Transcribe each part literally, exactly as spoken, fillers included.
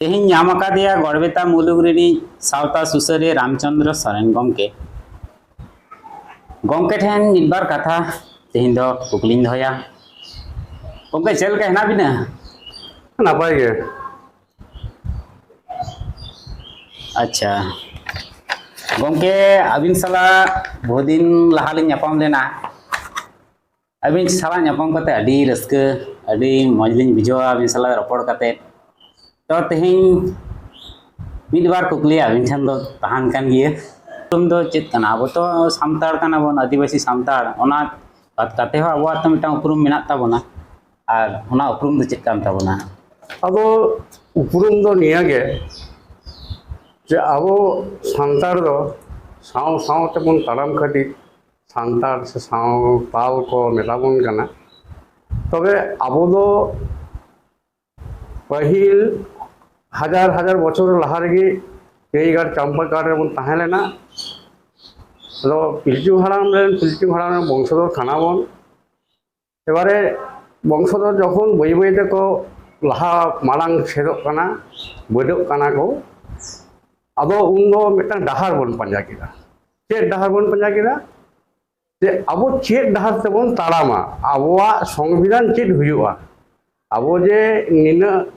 ᱛᱮᱦᱮᱧ ᱧᱟᱢ ᱟᱠᱟᱫᱮᱭᱟ ᱜᱚᱲᱵᱮᱛᱟ ᱢᱩᱞᱩᱠ ᱨᱤᱱᱤᱡ ᱥᱟᱶᱛᱟ ᱥᱩᱥᱟᱹᱨᱤᱭᱟᱹ ᱨᱟᱢᱪᱚᱸᱫᱽᱨᱚ ᱥᱚᱨᱮᱱ ᱜᱚᱢᱠᱮ᱾ ᱜᱚᱢᱠᱮ ᱴᱷᱮᱱ ᱢᱤᱫ ᱵᱟᱨ ᱠᱟᱛᱷᱟ ᱛᱮᱦᱮᱧ ᱫᱚ ᱠᱩᱠᱞᱤᱧ ᱫᱚᱦᱚᱭᱟ᱾ ᱜᱚᱢᱠᱮ, ᱪᱮᱫ ᱞᱮᱠᱟ ᱦᱮᱱᱟᱜ ᱵᱤᱱᱟ? ᱱᱟᱯᱟᱭ ᱜᱮ᱾ ᱟᱪᱪᱷᱟ ᱜᱚᱢᱠᱮ, ᱟᱹᱵᱤᱱ ᱥᱟᱞᱟᱜ ᱵᱚᱦᱩ ᱫᱤᱱ ᱞᱟᱦᱟ ᱞᱤᱧ ᱧᱟᱯᱟᱢ ᱞᱮᱱᱟ᱾ ᱟᱹᱵᱤᱱ ᱥᱟᱞᱟᱜ ᱧᱟᱯᱟᱢ ᱠᱟᱛᱮ ᱟᱹᱰᱤ ᱨᱟᱹᱥᱠᱟᱹ, ᱟᱹᱰᱤ ᱢᱚᱡᱽ ᱞᱤᱧ ᱵᱩᱡᱷᱟᱹᱣᱟ ᱟᱹᱵᱤᱱ ᱥᱟᱞᱟᱜ ᱨᱚᱯᱚᱲ ᱠᱟᱛᱮ᱾ ᱛᱚ ᱛᱮᱦᱮᱧ ᱢᱤᱫ ᱵᱟᱨ ᱠᱩᱠᱞᱤ ᱟᱹᱵᱤᱱ ᱴᱷᱮᱱ ᱫᱚ ᱛᱟᱦᱮᱱ ᱠᱟᱱ ᱜᱮᱭᱟ᱾ ᱩᱯᱨᱩᱢ ᱫᱚ ᱪᱮᱫ ᱠᱟᱱᱟ? ᱟᱵᱚ ᱛᱚ ᱥᱟᱱᱛᱟᱲ ᱠᱟᱱᱟ ᱵᱚᱱ, ᱟᱹᱫᱤᱵᱟᱹᱥᱤ ᱥᱟᱱᱛᱟᱲ, ᱚᱱᱟ ᱵᱟᱫ ᱠᱟᱛᱮ ᱦᱚᱸ ᱟᱵᱚᱣᱟᱜ ᱛᱚ ᱢᱤᱫᱴᱟᱝ ᱩᱯᱨᱩᱢ ᱢᱮᱱᱟᱜ ᱛᱟᱵᱚᱱᱟ᱾ ᱟᱨ ᱚᱱᱟ ᱩᱯᱨᱩᱢ ᱫᱚ ᱪᱮᱫ ᱠᱟᱱ ᱛᱟᱵᱚᱱᱟ? ᱟᱫᱚ ᱩᱯᱨᱩᱢ ᱫᱚ ᱱᱤᱭᱟᱹ ᱜᱮ ᱡᱮ ᱟᱵᱚ ᱥᱟᱱᱛᱟᱲ ᱫᱚ ᱥᱟᱶ ᱥᱟᱶ ᱛᱮᱵᱚᱱ ᱛᱟᱲᱟᱢ ᱠᱷᱟᱹᱛᱤᱨ ᱥᱟᱱᱛᱟᱲ ᱥᱮ ᱥᱟᱶᱛᱟᱞ ᱠᱚ ᱢᱮᱛᱟ ᱵᱚᱱ ᱠᱟᱱᱟ᱾ ᱛᱚᱵᱮ ᱟᱵᱚ ᱫᱚ ᱯᱟᱹᱦᱤᱞ ᱦᱟᱡᱟᱨ ᱦᱟᱡᱟᱨ ᱵᱚᱪᱷᱚᱨ ᱞᱟᱦᱟ ᱨᱮᱜᱮ ᱜᱟᱹᱭ ᱜᱟᱲ ᱪᱟᱢᱯᱟ ᱜᱟᱲ ᱨᱮᱵᱚᱱ ᱛᱟᱦᱮᱸ ᱞᱮᱱᱟ᱾ ᱟᱫᱚ ᱯᱤᱞᱪᱩ ᱦᱟᱲᱟᱢ ᱨᱮᱱ ᱯᱤᱞᱪᱩ ᱦᱟᱲᱟᱢ ᱨᱮᱱ ᱵᱚᱝᱥᱚᱫᱷᱚᱨ ᱠᱟᱱᱟ ᱵᱚᱱ᱾ ᱮᱵᱟᱨᱮ ᱵᱚᱝᱥᱚᱫᱷᱚᱨ ᱡᱚᱠᱷᱚᱱ ᱵᱟᱹᱭ ᱵᱟᱹᱭ ᱛᱮᱠᱚ ᱞᱟᱦᱟ ᱢᱟᱲᱟᱝ ᱥᱮᱫᱚᱜ ᱠᱟᱱᱟ, ᱵᱟᱹᱰᱚᱜ ᱠᱟᱱᱟ ᱠᱚ, ᱟᱫᱚ ᱩᱱᱫᱚ ᱢᱤᱫᱴᱟᱝ ᱰᱟᱦᱟᱨ ᱵᱚᱱ ᱯᱟᱸᱡᱟ ᱠᱮᱫᱟ᱾ ᱪᱮᱫ ᱰᱟᱦᱟᱨ ᱵᱚᱱ ᱯᱟᱸᱡᱟ ᱠᱮᱫᱟ? ᱡᱮ ᱟᱵᱚ ᱪᱮᱫ ᱰᱟᱦᱟᱨ ᱛᱮᱵᱚᱱ ᱛᱟᱲᱟᱢᱟ, ᱟᱵᱚᱣᱟᱜ ᱥᱚᱝᱵᱤᱫᱷᱟᱱ ᱪᱮᱫ ᱦᱩᱭᱩᱜᱼᱟ, ᱟᱵᱚ ᱡᱮ ᱱᱤᱱᱟᱹᱜ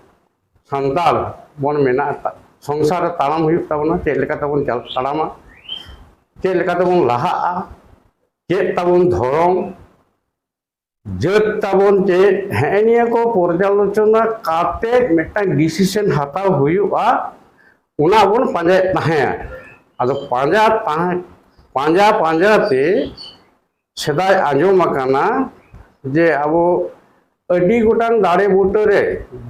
ᱥᱟᱱᱛᱟᱲ ᱵᱚᱱ ᱢᱮᱱᱟᱜ, ᱥᱚᱝᱥᱟᱨ ᱨᱮ ᱛᱟᱲᱟᱢ ᱦᱩᱭᱩᱜ ᱛᱟᱵᱚᱱᱟ, ᱪᱮᱫ ᱞᱮᱠᱟ ᱛᱮᱵᱚᱱ ᱪᱟᱞ-, ᱛᱟᱲᱟᱢᱟ, ᱪᱮᱫ ᱞᱮᱠᱟ ᱛᱮᱵᱚᱱ ᱞᱟᱦᱟᱜᱼᱟ, ᱪᱮᱫ ᱛᱟᱵᱚᱱ ᱫᱷᱚᱨᱚᱢ, ᱡᱟᱹᱛ ᱛᱟᱵᱚᱱ ᱪᱮᱫ, ᱦᱮᱸ, ᱱᱤᱭᱟᱹ ᱠᱚ ᱯᱚᱨᱡᱟᱞᱳᱪᱚᱱᱟ ᱠᱟᱛᱮ ᱢᱤᱫᱴᱟᱝ ᱰᱤᱥᱤᱥᱚᱱ ᱦᱟᱛᱟᱣ ᱦᱩᱭᱩᱜᱼᱟ, ᱚᱱᱟ ᱵᱚᱱ ᱯᱟᱸᱡᱟᱭᱮᱫ ᱛᱟᱦᱮᱸᱫ᱾ ᱟᱫᱚ ᱯᱟᱸᱡᱟ ᱛᱟᱦᱮᱸ, ᱯᱟᱸᱡᱟ ᱯᱟᱸᱡᱟ ᱛᱮ ᱥᱮᱫᱟᱭ ᱟᱸᱡᱚᱢ ᱟᱠᱟᱱᱟ ᱡᱮ ᱟᱵᱚ ᱟᱹᱰᱤ ᱜᱚᱴᱟᱝ ᱫᱟᱨᱮ ᱵᱩᱴᱟᱹ ᱨᱮ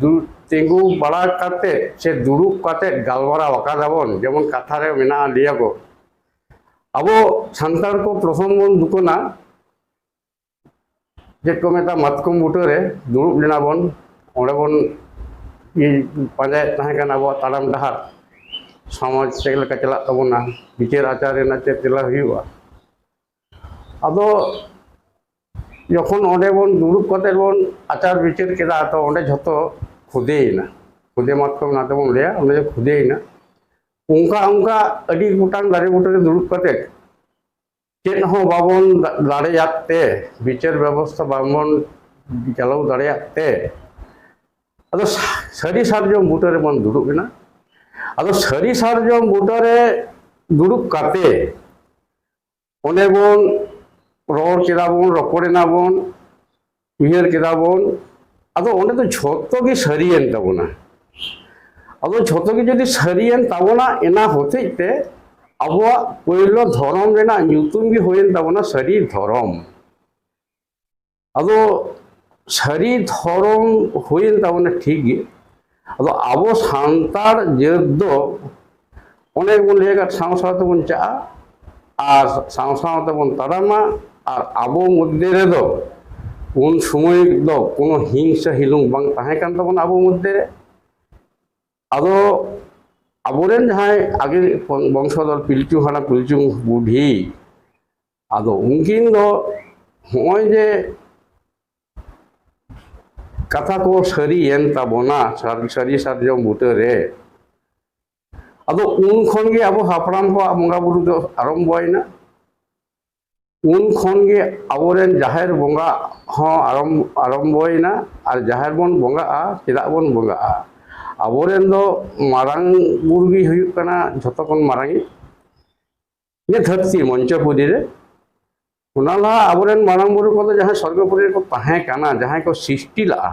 ᱫᱩ-, ᱛᱤᱸᱜᱩ ᱵᱟᱲᱟ ᱠᱟᱛᱮ ᱥᱮ ᱫᱩᱲᱩᱵ ᱠᱟᱛᱮ ᱜᱟᱞᱢᱟᱨᱟᱣ ᱟᱠᱟᱫᱟ ᱵᱚᱱ, ᱡᱮᱢᱚᱱ ᱠᱟᱛᱷᱟ ᱨᱮ ᱢᱮᱱᱟᱜᱼᱟ, ᱞᱟᱹᱭᱟ ᱠᱚ ᱟᱵᱚ ᱥᱟᱱᱛᱟᱲ ᱠᱚ ᱯᱨᱚᱛᱷᱚᱢ ᱵᱚᱱ ᱫᱩᱠᱟᱹᱱᱟ, ᱪᱮᱫ ᱠᱚ ᱢᱮᱛᱟᱜᱼᱟ, ᱢᱟᱛᱠᱚᱢ ᱵᱩᱴᱟᱹ ᱨᱮ ᱫᱩᱲᱩᱵ ᱞᱮᱱᱟ ᱵᱚᱱ, ᱚᱸᱰᱮ ᱵᱚᱱ ᱤᱭᱟᱹ ᱯᱟᱸᱡᱟᱭᱮᱫ ᱛᱟᱦᱮᱸ ᱠᱟᱱᱟ ᱟᱵᱚᱣᱟᱜ ᱛᱟᱲᱟᱢ ᱰᱟᱦᱟᱨ, ᱥᱚᱢᱟᱡᱽ ᱪᱮᱫ ᱞᱮᱠᱟ ᱪᱟᱞᱟᱜ ᱛᱟᱵᱚᱱᱟ, ᱵᱤᱪᱟᱹᱨ ᱟᱪᱟᱨ ᱨᱮᱱᱟᱜ ᱪᱮᱫ ᱪᱮᱞᱟ ᱦᱩᱭᱩᱜᱼᱟ᱾ ᱟᱫᱚ ᱡᱚᱠᱷᱚᱱ ᱚᱸᱰᱮ ᱵᱚᱱ ᱫᱩᱲᱩᱵ ᱠᱟᱛᱮ ᱵᱚᱱ ᱟᱪᱟᱨ ᱵᱤᱪᱟᱹᱨ ᱠᱮᱫᱟ, ᱛᱚ ᱚᱸᱰᱮ ᱡᱷᱚᱛᱚ ᱠᱷᱩᱫᱮᱭᱮᱱᱟ᱾ ᱠᱷᱩᱫᱮ ᱢᱟᱛᱠᱚᱢ ᱚᱱᱟ ᱛᱮᱵᱚᱱ ᱞᱟᱹᱭᱟ, ᱚᱱᱟ ᱡᱮ ᱠᱷᱩᱫᱮᱭᱮᱱᱟ, ᱚᱱᱠᱟ ᱚᱱᱠᱟ ᱟᱹᱰᱤ ᱜᱚᱴᱟᱝ ᱫᱟᱨᱮ ᱵᱩᱴᱟᱹ ᱨᱮ ᱫᱩᱲᱩᱵ ᱠᱟᱛᱮ ᱪᱮᱫ ᱦᱚᱸ ᱵᱟᱵᱚᱱ ᱫᱟ-, ᱫᱟᱲᱮᱭᱟᱜ ᱛᱮ, ᱵᱤᱪᱟᱹᱨ ᱵᱮᱵᱚᱥᱛᱷᱟ ᱵᱟᱵᱚᱱ ᱪᱟᱞᱟᱣ ᱫᱟᱲᱮᱭᱟᱜ ᱛᱮ, ᱟᱫᱚ ᱥᱟ-, ᱥᱟᱹᱨᱤ ᱥᱟᱨᱡᱚᱢ ᱵᱩᱴᱟᱹ ᱨᱮᱵᱚᱱ ᱫᱩᱲᱩᱵ ᱮᱱᱟ᱾ ᱟᱫᱚ ᱥᱟᱹᱨᱤ ᱥᱟᱨᱡᱚᱢ ᱵᱩᱴᱟᱹ ᱨᱮ ᱫᱩᱲᱩᱵ ᱠᱟᱛᱮ ᱚᱸᱰᱮ ᱵᱚᱱ ᱨᱚᱲ ᱠᱮᱫᱟ ᱵᱚᱱ, ᱨᱚᱯᱚᱲ ᱮᱱᱟ ᱵᱚᱱ, ᱩᱭᱦᱟᱹᱨ ᱠᱮᱫᱟ ᱵᱚᱱ, ᱟᱫᱚ ᱚᱸᱰᱮ ᱫᱚ ᱡᱷᱚᱛᱚ ᱜᱮ ᱥᱟᱹᱨᱤᱭᱮᱱ ᱛᱟᱵᱚᱱᱟ᱾ ᱟᱫᱚ ᱡᱷᱚᱛᱚ ᱜᱮ ᱡᱩᱫᱤ ᱥᱟᱹᱨᱤᱭᱮᱱ ᱛᱟᱵᱚᱱᱟ, ᱮᱱᱟ ᱦᱚᱛᱮᱡ ᱛᱮ ᱟᱵᱚᱣᱟᱜ ᱯᱳᱭᱞᱳ ᱫᱷᱚᱨᱚᱢ ᱨᱮᱱᱟᱜ ᱧᱩᱛᱩᱢ ᱜᱮ ᱦᱩᱭᱮᱱ ᱛᱟᱵᱚᱱᱟ ᱥᱟᱹᱨᱤ ᱫᱷᱚᱨᱚᱢ᱾ ᱟᱫᱚ ᱥᱟᱹᱨᱤ ᱫᱷᱚᱨᱚᱢ ᱦᱩᱭᱮᱱ ᱛᱟᱵᱚᱱᱟ ᱴᱷᱤᱠ ᱜᱮ, ᱟᱫᱚ ᱟᱵᱚ ᱥᱟᱱᱛᱟᱲ ᱡᱟᱹᱛ ᱫᱚ ᱚᱱᱮ ᱵᱚᱱ ᱞᱟᱹᱭ ᱟᱠᱟᱫ ᱥᱟᱶ ᱥᱟᱶ ᱛᱮᱵᱚᱱ ᱪᱟᱜᱼᱟ ᱟᱨ ᱥᱟᱶ ᱥᱟᱶ ᱛᱮᱵᱚᱱ ᱛᱟᱲᱟᱢᱟ᱾ ᱟᱨ ᱟᱵᱚ ᱢᱚᱫᱽᱫᱷᱮ ᱨᱮᱫᱚ ᱩᱱ ᱥᱚᱢᱚᱭ ᱫᱚ ᱠᱳᱱᱳ ᱦᱤᱝᱥᱟᱹ ᱦᱤᱞᱩᱝ ᱵᱟᱝ ᱛᱟᱦᱮᱸ ᱠᱟᱱ ᱛᱟᱵᱚᱱᱟ ᱟᱵᱚ ᱢᱚᱫᱽᱫᱷᱮ ᱨᱮ᱾ ᱟᱫᱚ ᱟᱵᱚᱨᱮᱱ ᱡᱟᱦᱟᱸᱭ ᱟᱜᱮ ᱵᱚᱝᱥᱚᱫᱚᱨ ᱯᱤᱞᱪᱩ ᱦᱟᱲᱟᱢ ᱯᱤᱞᱪᱩ ᱵᱩᱰᱷᱤ, ᱟᱫᱚ ᱩᱱᱠᱤᱱ ᱫᱚ ᱦᱚᱸᱜᱼᱚᱭ ᱡᱮ ᱠᱟᱛᱷᱟ ᱠᱚ ᱥᱟᱹᱨᱤᱭᱮᱱ ᱛᱟᱵᱚᱱᱟ ᱥᱟᱨ-, ᱥᱟᱹᱨᱤ ᱥᱟᱨᱡᱚᱢ ᱵᱩᱴᱟᱹ ᱨᱮ, ᱟᱫᱚ ᱩᱱ ᱠᱷᱚᱱ ᱜᱮ ᱟᱵᱚ ᱦᱟᱯᱲᱟᱢ ᱠᱚᱣᱟᱜ ᱵᱚᱸᱜᱟ ᱵᱩᱨᱩ ᱫᱚ ᱟᱨᱚᱢᱵᱚᱭᱮᱱᱟ᱾ ᱩᱱ ᱠᱷᱚᱱ ᱜᱮ ᱟᱵᱚᱨᱮᱱ ᱡᱟᱦᱮᱨ ᱵᱚᱸᱜᱟ ᱦᱚᱸ ᱟᱨᱚᱢ-, ᱟᱨᱚᱢᱵᱚᱭᱮᱱᱟ᱾ ᱟᱨ ᱡᱟᱦᱮᱨ ᱵᱚᱱ ᱵᱚᱸᱜᱟᱜᱼᱟ, ᱪᱮᱫᱟᱜ ᱵᱚᱱ ᱵᱚᱸᱜᱟᱜᱼᱟ? ᱟᱵᱚᱨᱮᱱ ᱫᱚ ᱢᱟᱨᱟᱝ ᱵᱩᱨᱩ ᱜᱮ ᱦᱩᱭᱩᱜ ᱠᱟᱱᱟ ᱡᱷᱚᱛᱚ ᱠᱷᱚᱱ ᱢᱟᱨᱟᱝᱤᱡ᱾ ᱱᱤᱭᱟᱹ ᱫᱷᱟᱹᱨᱛᱤ ᱢᱚᱧᱪᱚᱯᱩᱨᱤ ᱨᱮ, ᱚᱱᱟ ᱞᱟᱦᱟ ᱟᱵᱚᱨᱮᱱ ᱢᱟᱨᱟᱝ ᱵᱩᱨᱩ ᱠᱚᱫᱚ ᱡᱟᱦᱟᱸᱭ ᱥᱚᱨᱜᱚᱯᱩᱨᱤ ᱨᱮᱠᱚ ᱛᱟᱦᱮᱸ ᱠᱟᱱᱟ, ᱡᱟᱦᱟᱸᱭ ᱠᱚ ᱥᱨᱤᱥᱴᱤ ᱞᱟᱜᱼᱟ,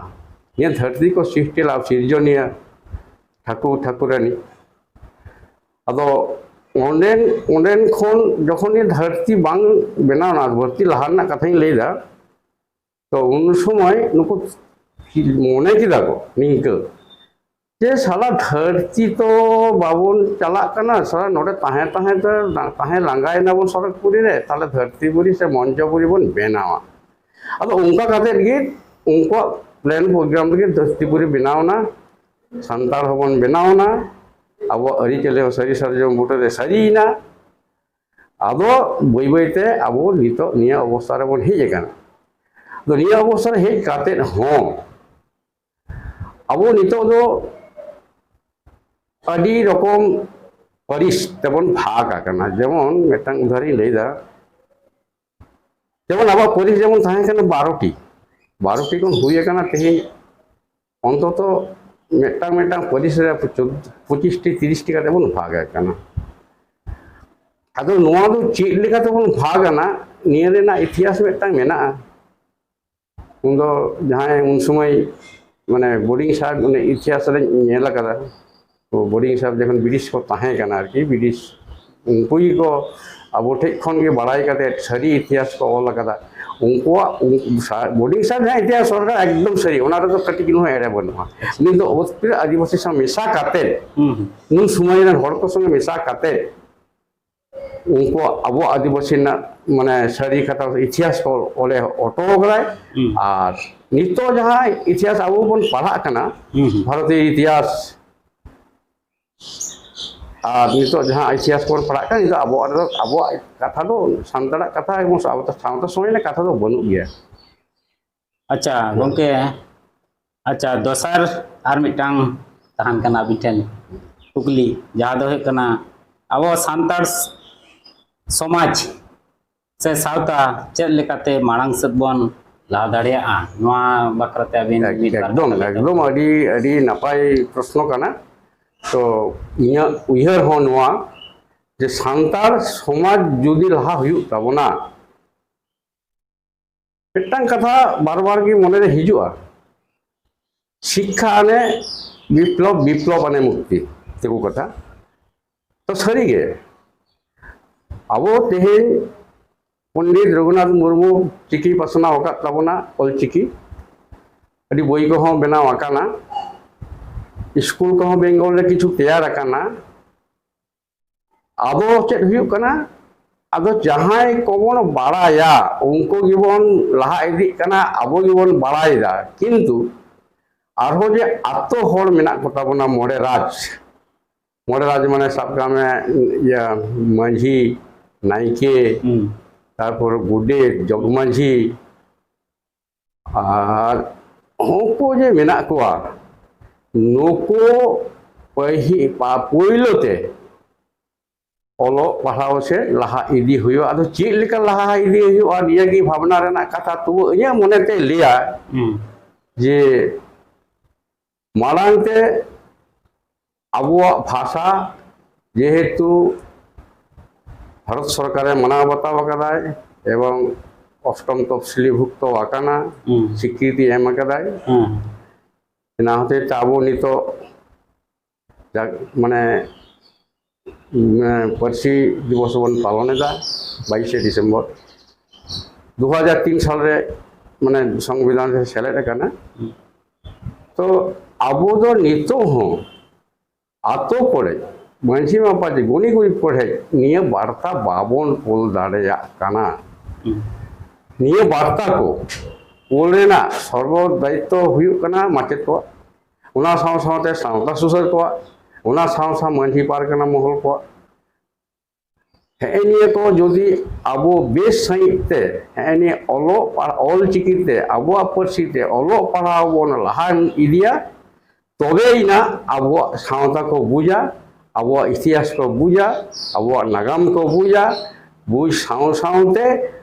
ᱱᱤᱭᱟᱹ ᱫᱷᱟᱹᱨᱛᱤ ᱠᱚ ᱥᱨᱤᱥᱴᱤ ᱞᱟᱜᱼᱟ, ᱥᱤᱨᱡᱚᱱᱤᱭᱟᱹ ᱴᱷᱟᱹᱠᱩᱨ ᱴᱷᱟᱹᱠᱩᱨᱟᱱᱤ᱾ ᱟᱫᱚ ᱚᱸᱰᱮᱱ, ᱚᱸᱰᱮᱱ ᱠᱷᱚᱱ ᱡᱚᱠᱷᱚᱱ ᱱᱤᱭᱟᱹ ᱫᱷᱟᱹᱨᱛᱤ ᱵᱟᱝ ᱵᱮᱱᱟᱣ ᱮᱱᱟ, ᱫᱷᱟᱹᱨᱛᱤ ᱞᱟᱦᱟ ᱨᱮᱱᱟᱜ ᱠᱟᱛᱷᱟᱧ ᱞᱟᱹᱭᱫᱟ, ᱛᱚ ᱩᱱ ᱥᱚᱢᱚᱭ ᱱᱩᱠᱩ ᱢᱚᱱᱮ ᱠᱮᱫᱟ ᱠᱚ ᱱᱤᱝᱠᱟᱹ, ᱡᱮ ᱥᱟᱞᱟ ᱫᱷᱟᱹᱨᱛᱤ ᱛᱚ ᱵᱟᱵᱚᱱ ᱪᱟᱞᱟᱜ ᱠᱟᱱᱟ, ᱥᱟᱞᱟ ᱱᱚᱰᱮ ᱛᱟᱦᱮᱸ ᱛᱟᱦᱮᱸ ᱛᱮ ᱛᱟᱦᱮᱸ ᱞᱟᱸᱜᱟᱭᱮᱱᱟ ᱵᱚᱱ ᱥᱚᱨᱚᱜᱽᱯᱩᱨᱤ ᱨᱮ, ᱛᱟᱦᱞᱮ ᱫᱷᱟᱹᱨᱛᱤᱯᱩᱨᱤ ᱥᱮ ᱢᱚᱧᱪᱚᱯᱩᱨᱤ ᱵᱚᱱ ᱵᱮᱱᱟᱣᱟ᱾ ᱟᱫᱚ ᱚᱱᱠᱟ ᱠᱟᱛᱮᱫ ᱜᱮ ᱩᱱᱠᱩᱣᱟᱜ ᱯᱞᱮᱱ ᱯᱨᱳᱜᱨᱟᱢ ᱨᱮᱜᱮ ᱫᱷᱟᱹᱨᱛᱤᱯᱩᱨᱤ ᱵᱮᱱᱟᱣ ᱮᱱᱟ, ᱥᱟᱱᱛᱟᱲ ᱦᱚᱸᱵᱚᱱ ᱵᱮᱱᱟᱣ ᱮᱱᱟ, ᱟᱵᱚᱣᱟᱜ ᱟᱹᱨᱤᱪᱟᱹᱞᱤ ᱦᱚᱸ ᱥᱟᱹᱨᱤ ᱥᱟᱨᱡᱚᱢ ᱵᱩᱴᱟᱹ ᱨᱮ ᱥᱟᱹᱨᱤᱭᱮᱱᱟ᱾ ᱟᱫᱚ ᱵᱟᱹᱭ ᱵᱟᱹᱭᱛᱮ ᱟᱵᱚ ᱱᱤᱛᱚᱜ ᱱᱤᱭᱟᱹ ᱚᱵᱚᱥᱛᱷᱟ ᱨᱮᱵᱚᱱ ᱦᱮᱡ ᱟᱠᱟᱱᱟ᱾ ᱟᱫᱚ ᱱᱤᱭᱟᱹ ᱚᱵᱚᱥᱛᱷᱟ ᱨᱮ ᱦᱮᱡ ᱠᱟᱛᱮᱫ ᱦᱚᱸ ᱟᱵᱚ ᱱᱤᱛᱚᱜ ᱫᱚ ᱟᱹᱰᱤ ᱨᱚᱠᱚᱢ ᱯᱟᱹᱨᱤᱥ ᱛᱮᱵᱚᱱ ᱵᱷᱟᱜᱽ ᱟᱠᱟᱱᱟ᱾ ᱡᱮᱢᱚᱱ ᱢᱤᱫᱴᱟᱝ ᱩᱫᱟᱦᱚᱨᱤᱧ ᱞᱟᱹᱭᱫᱟ, ᱡᱮᱢᱚᱱ ᱟᱵᱚᱣᱟᱜ ᱯᱟᱹᱨᱤᱥ ᱡᱮᱢᱚᱱ ᱛᱟᱦᱮᱸ ᱠᱟᱱᱟ ᱵᱟᱨᱚᱴᱤ, ᱵᱟᱨᱚᱴᱤ ᱠᱷᱚᱱ ᱦᱩᱭ ᱟᱠᱟᱱᱟ ᱛᱮᱦᱮᱧ ᱚᱱᱛᱚᱛᱚ ᱢᱤᱫᱴᱟᱝ ᱢᱤᱫᱴᱟᱝ ᱯᱟᱹᱨᱤᱥ ᱨᱮ ᱯᱚᱸᱪᱤᱥ ᱴᱤ ᱛᱤᱨᱤᱥ ᱴᱤ ᱠᱟᱛᱮ ᱵᱚᱱ ᱵᱷᱟᱜᱽ ᱟᱠᱟᱱᱟ᱾ ᱟᱫᱚ ᱱᱚᱣᱟ ᱫᱚ ᱪᱮᱫ ᱞᱮᱠᱟ ᱛᱮᱵᱚᱱ ᱵᱷᱟᱜᱽ ᱟᱱᱟ, ᱱᱤᱭᱟᱹ ᱨᱮᱱᱟᱜ ᱤᱛᱤᱦᱟᱥ ᱢᱤᱫᱴᱟᱝ ᱢᱮᱱᱟᱜᱼᱟ᱾ ᱩᱱ ᱫᱚ ᱡᱟᱦᱟᱸᱭ ᱩᱱ ᱥᱚᱢᱚᱭ ᱢᱟᱱᱮ ᱵᱳᱨᱰᱤᱝ ᱥᱟᱦᱮᱵᱽ ᱚᱱᱮ ᱤᱛᱤᱦᱟᱥ ᱨᱮᱧ ᱧᱮᱞ ᱟᱠᱟᱫᱟ, ᱛᱚ ᱵᱳᱨᱰᱤᱝ ᱥᱟᱦᱮᱵᱽ ᱡᱚᱠᱷᱚᱱ ᱵᱨᱤᱴᱤᱥ ᱠᱚ ᱛᱟᱦᱮᱸ ᱠᱟᱱᱟ ᱟᱨᱠᱤ, ᱵᱨᱤᱴᱤᱥ ᱩᱱᱠᱩ ᱜᱮᱠᱚ ᱟᱵᱚ ᱴᱷᱮᱡ ᱠᱷᱚᱱ ᱜᱮ ᱵᱟᱲᱟᱭ ᱠᱟᱛᱮ ᱥᱟᱹᱨᱤ ᱤᱛᱤᱦᱟᱥ ᱠᱚ ᱚᱞ ᱟᱠᱟᱫᱟ᱾ ᱩᱱᱠᱩᱣᱟᱜ ᱩᱱ-, ᱥᱟ-, ᱵᱳᱨᱰᱤᱝ ᱥᱟᱦᱮᱵᱽ ᱡᱟᱦᱟᱸ ᱤᱛᱤᱦᱟᱥ ᱚᱞ ᱟᱠᱟᱫᱟ ᱮᱠᱫᱚᱢ ᱥᱟᱹᱨᱤ, ᱚᱱᱟ ᱨᱮᱫᱚ ᱠᱟᱹᱴᱤᱡ ᱪᱩᱞᱩᱝ ᱦᱚᱸ ᱮᱲᱮ ᱵᱟᱹᱱᱩᱜᱼᱟ᱾ ᱩᱱᱤ ᱫᱚ ᱚᱛ ᱟᱹᱫᱤᱵᱟᱹᱥᱤ ᱥᱟᱶ ᱢᱮᱥᱟ ᱠᱟᱛᱮ, ᱦᱩᱸ, ᱦᱩᱸ᱾ ᱩᱱ ᱥᱚᱢᱚᱭ ᱨᱮᱱ ᱦᱚᱲ ᱠᱚ ᱥᱚᱸᱜᱮ ᱢᱮᱥᱟ ᱠᱟᱛᱮ ᱩᱱᱠᱩᱣᱟᱜ, ᱟᱵᱚ ᱟᱹᱫᱤᱵᱟᱹᱥᱤ ᱨᱮᱱᱟᱜ ᱢᱟᱱᱮ ᱥᱟᱹᱨᱤ ᱠᱟᱛᱷᱟ ᱤᱛᱤᱦᱟᱥ ᱠᱚ ᱚᱞᱮ ᱚᱴᱚ ᱠᱟᱫᱟᱭ᱾ ᱦᱩᱸ᱾ ᱟᱨ ᱱᱤᱛᱚᱜ ᱡᱟᱦᱟᱸ ᱤᱛᱤᱦᱟᱥ ᱟᱵᱚ ᱵᱚᱱ ᱯᱟᱲᱦᱟᱜ ᱠᱟᱱᱟ, ᱦᱩᱸ, ᱦᱩᱸ᱾ ᱵᱷᱟᱨᱚᱛᱤᱭᱚ ᱤᱛᱤᱦᱟᱥ, ᱟᱨ ᱱᱤᱛᱚᱜ ᱡᱟᱦᱟᱸ ᱤᱛᱤᱦᱟᱥ ᱵᱚᱱ ᱯᱟᱲᱦᱟᱜ ᱠᱟᱱᱟ, ᱱᱤᱛᱚᱜ ᱟᱵᱚᱣᱟᱜ ᱨᱮᱫᱚ, ᱟᱵᱚᱣᱟᱜ ᱠᱟᱛᱷᱟ ᱫᱚ, ᱥᱟᱱᱛᱟᱲᱟᱜ ᱠᱟᱛᱷᱟ ᱮᱵᱚᱝ ᱥᱟᱶᱛᱟ, ᱥᱟᱶᱛᱟ ᱥᱚᱢᱟᱡᱽ ᱨᱮᱱᱟᱜ ᱠᱟᱛᱷᱟ ᱫᱚ ᱵᱟᱹᱱᱩᱜ ᱜᱮᱭᱟ᱾ ᱟᱪᱪᱷᱟ, ᱦᱮᱸ᱾ ᱜᱚᱢᱠᱮ, ᱟᱪᱪᱷᱟ, ᱫᱚᱥᱟᱨ ᱟᱨ ᱢᱤᱫᱴᱟᱝ ᱛᱟᱦᱮᱱ ᱠᱟᱱᱟ ᱟᱹᱵᱤᱱ ᱴᱷᱮᱱ ᱠᱩᱠᱞᱤ, ᱡᱟᱦᱟᱸ ᱫᱚ ᱦᱩᱭᱩᱜ ᱠᱟᱱᱟ, ᱟᱵᱚ ᱥᱟᱱᱛᱟᱲ ᱥ-, ᱥᱚᱢᱟᱡᱽ ᱥᱮ ᱥᱟᱶᱛᱟ ᱪᱮᱫ ᱞᱮᱠᱟᱛᱮ ᱢᱟᱲᱟᱝ ᱥᱮᱫ ᱵᱚᱱ ᱞᱟᱦᱟ ᱫᱟᱲᱮᱭᱟᱜᱼᱟ, ᱱᱚᱣᱟ ᱵᱟᱠᱷᱨᱟᱛᱮ ᱟᱹᱵᱤᱱ ᱮᱠ-, ᱢᱤᱫ ᱵᱟᱨ ᱮᱠᱫᱚᱢ, ᱠᱟᱛᱷᱟ ᱞᱟᱹᱭ ᱮᱠᱫᱚᱢ ᱛᱟᱵᱚᱱ᱾ ᱟᱹᱰᱤ, ᱟᱹᱰᱤ ᱱᱟᱯᱟᱭ ᱯᱨᱚᱥᱱᱚ ᱠᱟᱱᱟ᱾ ᱛᱚ ᱤᱧᱟᱹᱜ ᱩᱭᱦᱟᱹᱨ ᱦᱚᱸ ᱱᱚᱣᱟ ᱡᱮ ᱥᱟᱱᱛᱟᱲ ᱥᱚᱢᱟᱡᱽ ᱡᱩᱫᱤ ᱞᱟᱦᱟ ᱦᱩᱭᱩᱜ ᱛᱟᱵᱚᱱᱟ, ᱢᱤᱫᱴᱟᱝ ᱠᱟᱛᱷᱟ ᱵᱟᱨ ᱵᱟᱨ ᱜᱮ ᱢᱚᱱᱮᱨᱮ ᱦᱤᱡᱩᱜᱼᱟ, ᱥᱤᱠᱠᱷᱟ ᱟᱱᱮ ᱵᱤᱯᱞᱚᱵ, ᱵᱤᱯᱞᱚᱵ ᱟᱱᱮ ᱢᱩᱠᱛᱤ, ᱛᱤᱸᱜᱩ ᱠᱟᱛᱷᱟ᱾ ᱛᱚ ᱥᱟᱹᱨᱤᱜᱮ ᱟᱵᱚ ᱛᱮᱦᱮᱧ ᱯᱚᱱᱰᱤᱛ ᱨᱚᱜᱷᱩᱱᱟᱛᱷ ᱢᱩᱨᱢᱩ ᱪᱤᱠᱤ ᱯᱟᱥᱱᱟᱣ ᱟᱠᱟᱫ ᱛᱟᱵᱚᱱᱟ, ᱚᱞ ᱪᱤᱠᱤ᱾ ᱟᱹᱰᱤ ᱵᱳᱭ ᱠᱚᱦᱚᱸ ᱵᱮᱱᱟᱣ ᱟᱠᱟᱱᱟ, ᱥᱠᱩᱞ ᱠᱚᱦᱚᱸ ᱵᱮᱝᱜᱚᱞ ᱨᱮ ᱠᱤᱪᱷᱩ ᱛᱮᱭᱟᱨ ᱟᱠᱟᱱᱟ᱾ ᱟᱫᱚ ᱪᱮᱫ ᱦᱩᱭᱩᱜ ᱠᱟᱱᱟ? ᱟᱫᱚ ᱡᱟᱦᱟᱸᱭ ᱠᱚᱵᱚᱱ ᱵᱟᱲᱟᱭᱟ, ᱩᱱᱠᱩ ᱜᱮᱵᱚᱱ ᱞᱟᱦᱟ ᱤᱫᱤᱜ ᱠᱟᱱᱟ, ᱟᱵᱚ ᱜᱮᱵᱚᱱ ᱵᱟᱲᱟᱭᱮᱫᱟ, ᱠᱤᱱᱛᱩ ᱟᱨᱦᱚᱸ ᱡᱮ ᱟᱛᱳ ᱦᱚᱲ ᱢᱮᱱᱟᱜ ᱠᱚᱛᱟ ᱵᱚᱱᱟ, ᱢᱚᱬᱮ ᱨᱟᱡᱽ, ᱢᱚᱬᱮ ᱨᱟᱡᱽ ᱢᱟᱱᱮ ᱥᱟᱵ ᱠᱟᱜ ᱢᱮ, ᱤᱭᱟᱹ, ᱢᱟᱹᱡᱷᱤ, ᱱᱟᱭᱠᱮ, ᱦᱩᱸ᱾ ᱛᱟᱨᱯᱚᱨ ᱜᱚᱰᱮᱛ, ᱡᱚᱜᱽ ᱢᱟᱹᱡᱷᱤ, ᱟᱨ ᱩᱱᱠᱩ ᱡᱮ ᱢᱮᱱᱟᱜ ᱠᱚᱣᱟ, ᱱᱩᱠᱩ ᱯᱟᱹᱦᱤ-, ᱯᱟ-, ᱯᱳᱭᱞᱳ ᱛᱮ ᱚᱞᱚᱜ ᱯᱟᱲᱦᱟᱣ ᱥᱮ ᱞᱟᱦᱟ ᱤᱫᱤ ᱦᱩᱭᱩᱜᱼᱟ᱾ ᱟᱫᱚ ᱪᱮᱫ ᱞᱮᱠᱟ ᱞᱟᱦᱟ ᱤᱫᱤ ᱦᱩᱭᱩᱜᱼᱟ, ᱱᱤᱭᱟᱹ ᱜᱮ ᱵᱷᱟᱵᱽᱱᱟ ᱨᱮᱱᱟᱜ ᱠᱟᱛᱷᱟ᱾ ᱛᱚᱵᱩ ᱤᱧᱟᱹᱜ ᱢᱚᱱᱮ ᱛᱮᱭ ᱞᱟᱹᱭᱟ ᱦᱩᱸ᱾ ᱡᱮ ᱢᱟᱲᱟᱝ ᱛᱮ ᱟᱵᱚᱣᱟᱜ ᱵᱷᱟᱥᱟ ᱡᱮᱦᱮᱛᱩ ᱵᱷᱟᱨᱚᱛ ᱥᱚᱨᱠᱟᱨᱮ ᱢᱟᱱᱟᱣ ᱵᱟᱛᱟᱣ ᱟᱠᱟᱫᱟᱭ ᱮᱵᱚᱝ ᱚᱥᱴᱚᱢ ᱛᱚᱯᱥᱤᱞᱤ ᱵᱷᱩᱠᱛᱚ ᱟᱠᱟᱱᱟ, ᱦᱩᱸ᱾ ᱥᱤᱠᱨᱤᱛᱤ ᱮᱢ ᱟᱠᱟᱫᱟᱭ᱾ ᱦᱩᱸ᱾ ᱚᱱᱟ ᱦᱚᱛᱮᱡ ᱛᱮ ᱟᱵᱚ ᱱᱤᱛᱚᱜ ᱡᱟᱠ-, ᱢᱟᱱᱮ, ᱩᱸ, ᱯᱟᱹᱨᱥᱤ ᱫᱤᱵᱚᱥ ᱵᱚᱱ ᱯᱟᱞᱚᱱ ᱮᱫᱟ ᱵᱟᱭᱤᱥᱮ ᱰᱤᱥᱮᱢᱵᱚᱨ᱾ ᱫᱩ ᱦᱟᱡᱟᱨ ᱛᱤᱱ ᱥᱟᱞᱨᱮ, ᱢᱟᱱᱮ, ᱥᱚᱝᱵᱤᱫᱷᱟᱱ ᱨᱮ ᱥᱮᱞᱮᱫ ᱟᱠᱟᱱᱟ᱾ ᱦᱩᱸ᱾ ᱛᱚ ᱟᱵᱚ ᱫᱚ ᱱᱤᱛᱚᱜ ᱦᱚᱸ ᱟᱛᱳ ᱠᱚᱨᱮ, ᱢᱟᱹᱡᱷᱤ ᱢᱟᱯᱟᱡᱷᱤ, ᱜᱩᱱᱤ ᱜᱩᱨᱤᱵ ᱠᱚᱨᱮ ᱱᱤᱭᱟᱹ ᱵᱟᱨᱛᱟ ᱵᱟᱵᱚᱱ ᱠᱳᱞ ᱫᱟᱲᱮᱭᱟᱜ ᱠᱟᱱᱟ᱾ ᱦᱩᱸ᱾ ᱱᱤᱭᱟᱹ ᱵᱟᱨᱛᱟ ᱠᱚ ᱠᱳᱞ ᱨᱮᱱᱟᱜ ᱥᱚᱨᱵᱚ ᱫᱟᱭᱤᱛᱛᱚ ᱦᱩᱭᱩᱜ ᱠᱟᱱᱟ ᱢᱟᱪᱮᱫ ᱠᱚᱣᱟᱜ, ᱚᱱᱟ ᱥᱟᱶ ᱥᱟᱶᱛᱮ ᱥᱟᱶᱛᱟ ᱥᱩᱥᱟᱹᱨ ᱠᱚᱣᱟᱜ, ᱚᱱᱟ ᱥᱟᱶ ᱥᱟᱶ ᱢᱟᱹᱡᱷᱤ ᱯᱟᱨᱜᱟᱱᱟ ᱢᱚᱦᱚᱞ ᱠᱚᱣᱟᱜ᱾ ᱦᱮᱸᱜᱼᱮ ᱱᱤᱭᱟᱹ ᱠᱚ ᱡᱩᱫᱤ ᱟᱵᱚ ᱵᱮᱥ ᱥᱟᱺᱦᱤᱡ ᱛᱮ ᱦᱮᱸᱜᱼᱮ ᱱᱤᱭᱟᱹ ᱚᱞᱚᱜ ᱯᱟᱲ-, ᱚᱞ ᱪᱤᱠᱤ ᱛᱮ, ᱟᱵᱚᱣᱟᱜ ᱯᱟᱹᱨᱥᱤ ᱛᱮ ᱚᱞᱚᱜ ᱯᱟᱲᱦᱟᱣ ᱵᱚᱱ ᱞᱟᱦᱟ ᱤᱫᱤᱭᱟ, ᱛᱚᱵᱮᱭᱮᱱᱟ ᱟᱵᱚᱣᱟᱜ ᱥᱟᱶᱛᱟ ᱠᱚ ᱵᱩᱡᱟ, ᱟᱵᱚᱣᱟᱜ ᱤᱛᱤᱦᱟᱥ ᱠᱚ ᱵᱩᱡᱟ, ᱟᱵᱚᱣᱟᱜ ᱱᱟᱜᱟᱢ ᱠᱚ ᱵᱩᱡᱟ, ᱵᱩᱡᱽ ᱥᱟᱶ ᱥᱟᱶᱛᱮ